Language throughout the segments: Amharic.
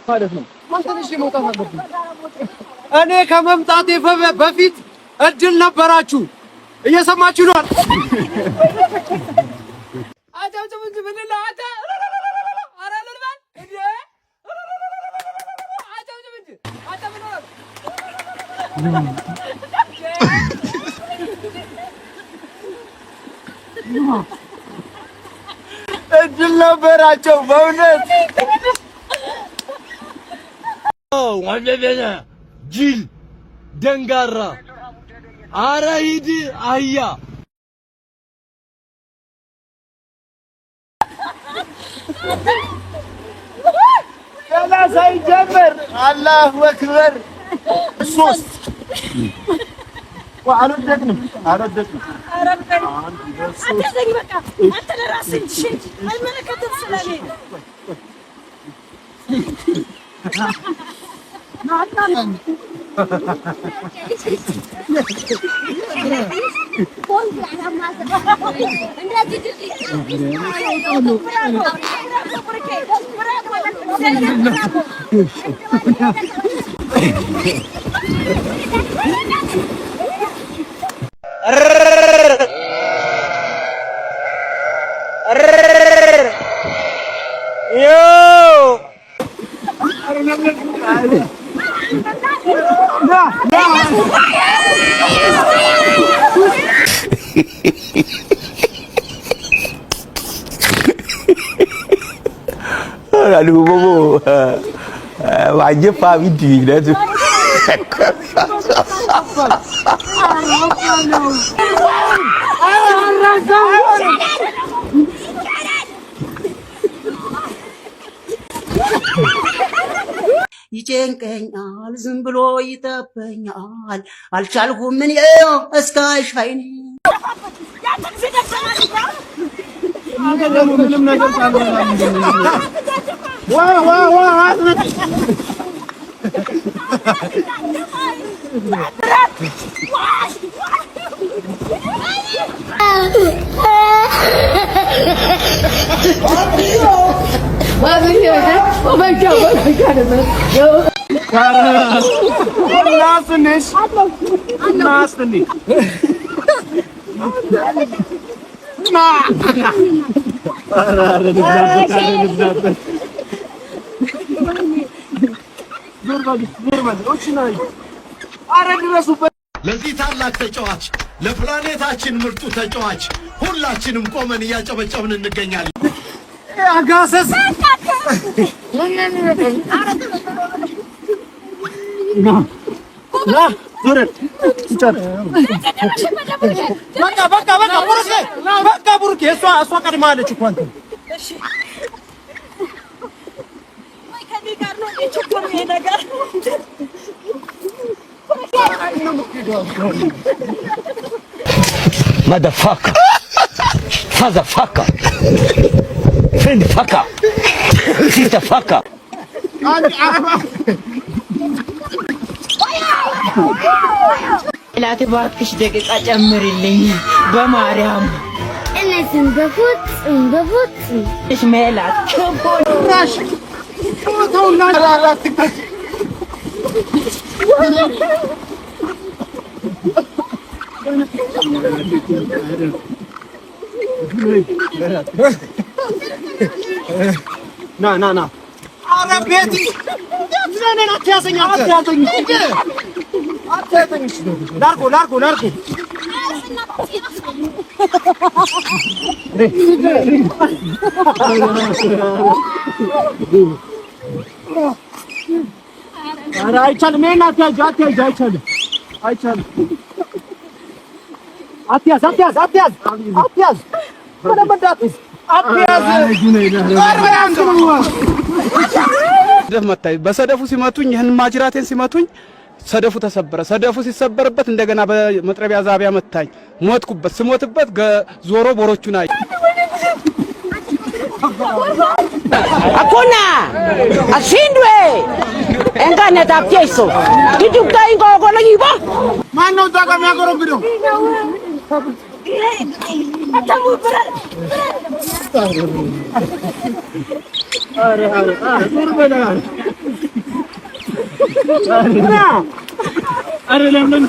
ማለት ነው። መውጣት አለብኝ። እኔ ከመምጣቴ በፊት እድል ነበራችሁ። እየሰማችሁ ነው። አጨብጭቡ እንጂ ምንድን ነው አንተ? ኧረ እልል በል እንዴ! አጨብጭብ እንጂ አንተ ምን ሆነህ ነው? እድል ነበራቸው በእውነት። ጅል ደንጋራ፣ አረ ሂድ አህያ። ገና ሳይጀመር አላሁ አክበር። ሶስት አልወደቅንም፣ አልወደቅንም። አትያዘኝ፣ በቃ አንተ ለራስህ እንጂ አይመለከትም ስለኔ። Aduh, wajib Pak Widi. ይጨንቀኛል፣ ዝም ብሎ ይጠበኛል። አልቻልኩም እኔ እስከ ሻይኔ ምንም ነገር ለዚህ ታላቅ ተጫዋች፣ ለፕላኔታችን ምርጡ ተጫዋች ሁላችንም ቆመን እያጨበጨብን እንገኛለን። አጋሰስ በቃ በቃ በቃ ቡሩኬ በቃ ቡሩኬ፣ እሷ እሷ ቀድማለች እኮ አንተ። Motherfucker. Fatherfucker. Friend fucker. Sister fucker. ላት እባክሽ ደቂቃ ጨምሪልኝ በማርያም። እነዚህም በፍጹም በፍጹም። እሽ ሜላት ና ና ና። ኧረ ቤቲ አትያዘኝ፣ አትያዘኝ፣ አትያዘኝ። ላርጎ ላርጎ ላርጎ። ኧረ አይቻልም። ይሄን አትያዥ፣ አትያዥ፣ አይቻልም፣ አይቻልም። አትያዝ፣ አትያዝ፣ አትያዝ፣ አትያዝ፣ ምንም እንዳትይዝ፣ አትያዝ። ሰደፍ መታኝ። በሰደፉ ሲመቱኝ ይህን ማጅራቴን ሲመቱኝ ሰደፉ ተሰበረ። ሰደፉ ሲሰበርበት እንደገና በመጥረቢያ ዛቢያ መታኝ። ሞትኩበት። ስሞትበት ዞሮ ቦሮቹን አይ Hakuna ashindwe engane tapyeso kitukta ingoko langibo. ማነው እዛ ጋር የሚያጎረብደው? ኧረ ለምለም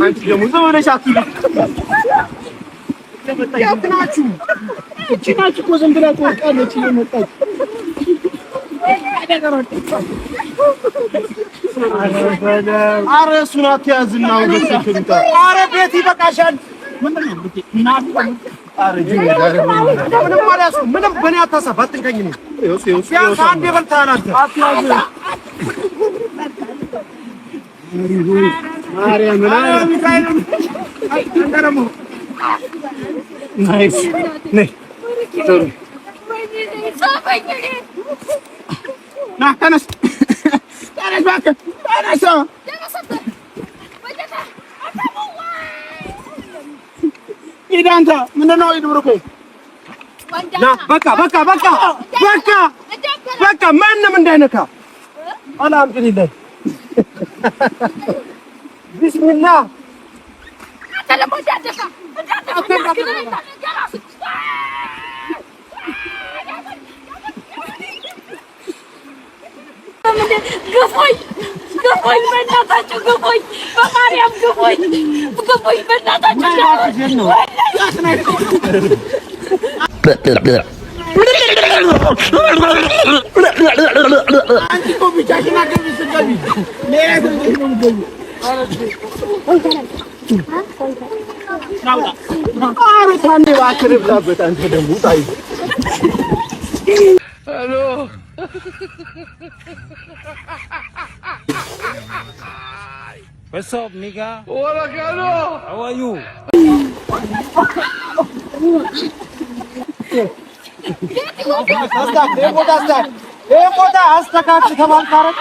አንቺ ደግሞ ዝም ብለሽ አትሉ። የት ናችሁ? እቺ ናችሁ እኮ ዝም ብላ ትወርቃለች እየመጣች። ኧረ እሱን አትያዝና ኧረ ቤት ይበቃሻል። ምንም አልያዝኩም። ምንም በእኔ አታሳብ፣ አትንከኝ። ቢያንስ አንዴ በልተሃል አንተ። ና ተነስ፣ ተነስ እባክህ ተነስ። ሂድ አንተ። ምንድን ነው? ሂድ ብሩኬ። ና በቃ በቃ በቃ በቃ በቃ ማንም እንዳይነካ። አልሐምዱሊላህ ቢስሚላህ። ግፎኝ ግፎኝ፣ በእናታችሁ ግፎኝ፣ በማርያም ግፎኝ፣ ግፎኝ፣ በእናታችሁ። አንቺ እኮ ብቻሽን አገቢ ስትገቢ ሌላ ነው የምትገቢው። ኧረ ታንዴ እባክህ ልብላበት። አንተ ደግሞ Hello. What's up, nigga? How are you? ይሄን ቦታ አስተካክል ተባልክ አይደል?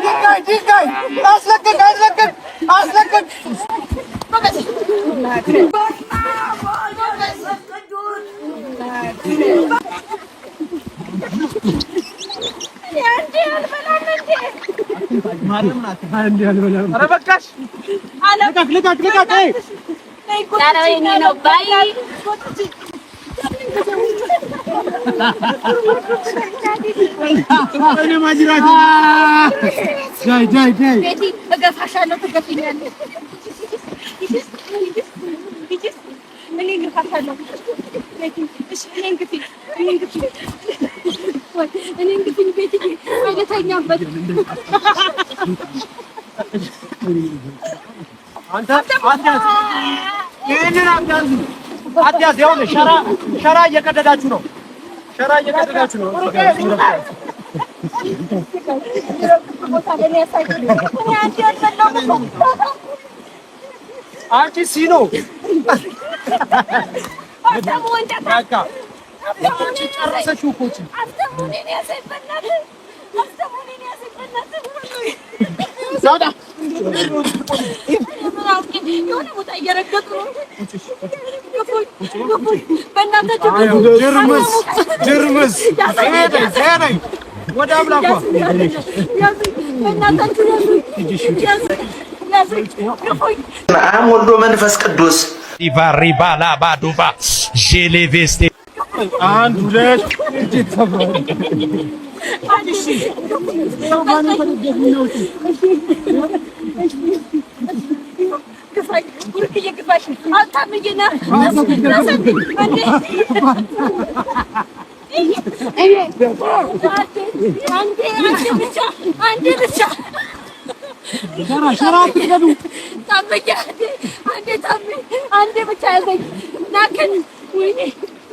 ድንጋይ ድንጋይ አስለቅቅ አስለቅቅ አስለቅቅ። ኧረ በቃሽ! ልቀቅ ልቀቅ ልቀቅ! እገፋሻለሁ፣ ትገፊኛለሽ። እኔ እገፋሻለሁ። እኔን ግፊኝ፣ እኔን ግፊኝ፣ እኔን ግፊኝ። ቤትዬ ወይ ልተኛበት። አንተ አትያዝ፣ ይህንን አትያዝ፣ አትያዝ። ይኸውልህ ሸራ ሸራ እየቀደዳችሁ ነው። ሸራ እየቀደዳችሁ ነው። አንቺ ሲኖ በቃ ጨረሰችው እኮ እቺ። የሆነ ቦታ እየረገጡ ነው። በእናታችሁ። ጅርምስ ወደ አምላኳ። አብ ወልዶ መንፈስ ቅዱስ። ሪባላባዱባ ጄሌቬስቴ። አንድ ሁለት። ግፋኝ ብሩክዬ፣ ግፋኝ። አታምዬ ና አንዴ ብቻ፣ አንዴ ብቻ። ሸራ አትቅደዱ። ታምዬ፣ አንዴ ታምዬ፣ አንዴ ብቻ ያዘኝ። ናክን ወይኔ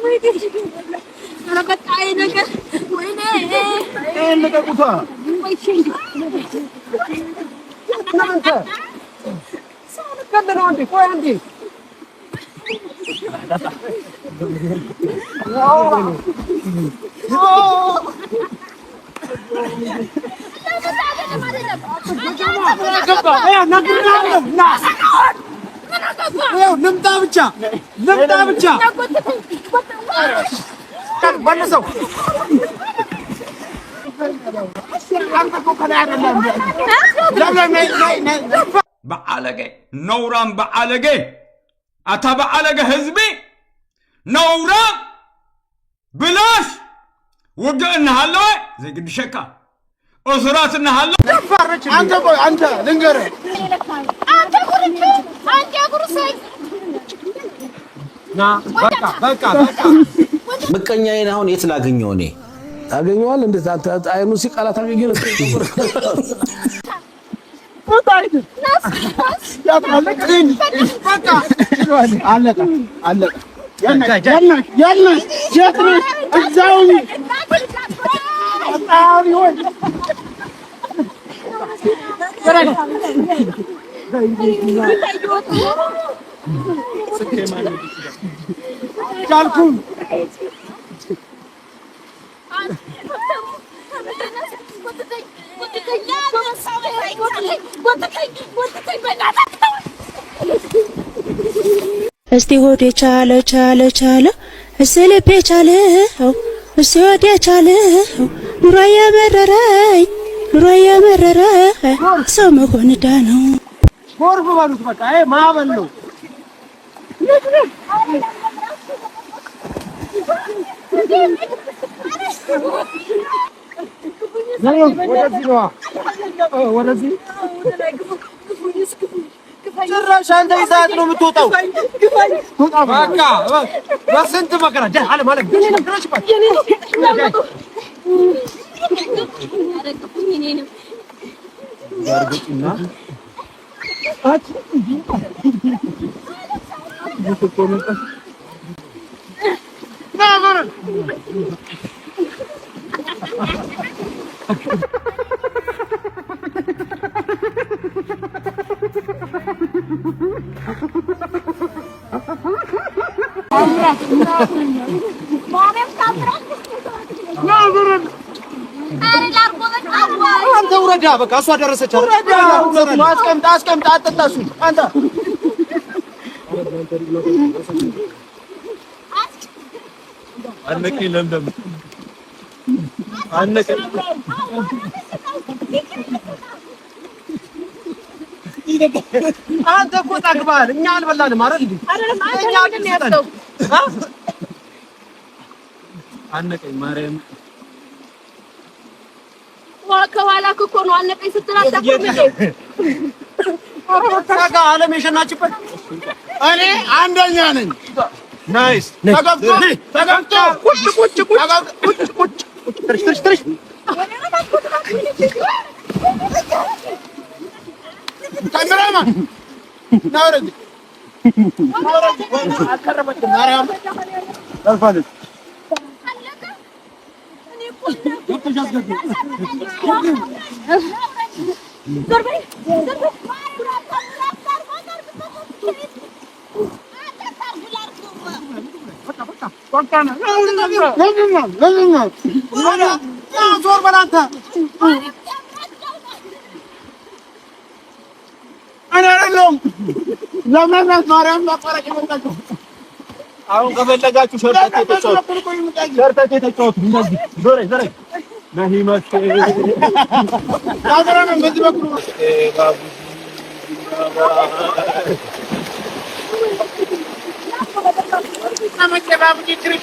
ወይኔ፣ ኧረ በቃ ይሄ ነገር ወይኔ። ይሄን ልቀቁታ። እናንተ ሰው ልትገድል ነው እንዴ? ቆይ አንዴ። ልምጣ ብቻ ልምጣ ብቻ መልሰው። በዓለገ ነውራም፣ በዓለገ አታ በዓለገ ህዝቢ ነውራም ብላሽ። ውግእ እናሃለወ ዘይግድሸካ እሱራት እናሃለወ። አንተ ቆይ፣ አንተ ልንገርህ፣ አንተ ጉርቹ አንተ ጉርሰኝ። ና፣ በቃ በቃ በቃ። ምቀኛዬን አሁን የት ላገኘው እኔ? ታገኘዋለህ? እንዴት አንተ አይኑ ሲቀላ ታገኘው? በቃ አለቀ አለቀ። የት ነሽ? የት ነሽ? እዛው ፈጣሪ ሆይ። ቻልኩም። እስቲ ሆዴ ቻለ ቻለ ቻለ፣ እስቲ ልቤ ቻለው፣ እስቲ ሆዴ ቻለው፣ ኑሮ የመረረኝ ኑሮ የመረረ ሰው መሆን ዕዳ ነው። ጎርፍ በሉት በቃ፣ ይሄ ማዕበል ነው። ወደዚህ ነዋ፣ ወደዚህ። ጭራሽ አንተ ይዘሀት ነው የምትወጣው። በቃ በስንት መከራ አለም አለም ድረሽባት። አንተ ውረዳ፣ በቃ እሷ ደረሰች። አስቀምጥ አስቀምጥ፣ አጠጣ እሱን አንተ። አነቀኝ ለምለም አነቀኝ። አንተ እኮ ጠግበሃል፣ እኛ አልበላንም አይደል እንዴ? እኛ ግን አነቀኝ ማርያም። ከኋላ እኮ ነው አነቀኝ ስትል አታውቅም እንዴ? ሳጋ ዓለም የሸናችበት። እኔ አንደኛ ነኝ። Nice። ተገብቶ ተገብቶ ቁጭ ቁጭ ቁጭ ቁጭ ቁጭ ቁጭ ትርሽ ትርሽ ትርሽ። ካሜራማን ና ወደዚህ ና ወደዚህ። አልቀረበችም። ማርያም ታልፋለች። ገብተሽ አስገቢ። ዞር በል አንተ። እኔ አይደለሁም ለመብራት ማርያም ማቋረጥ የመጣችው። አሁን ከፈለጋችሁ ሸርተቴ ተጫወቱ፣ ሸርተቴ ተጫወቱ። እንደዚህ ዞረ ዞረ ነሂመት በዚህ በኩል።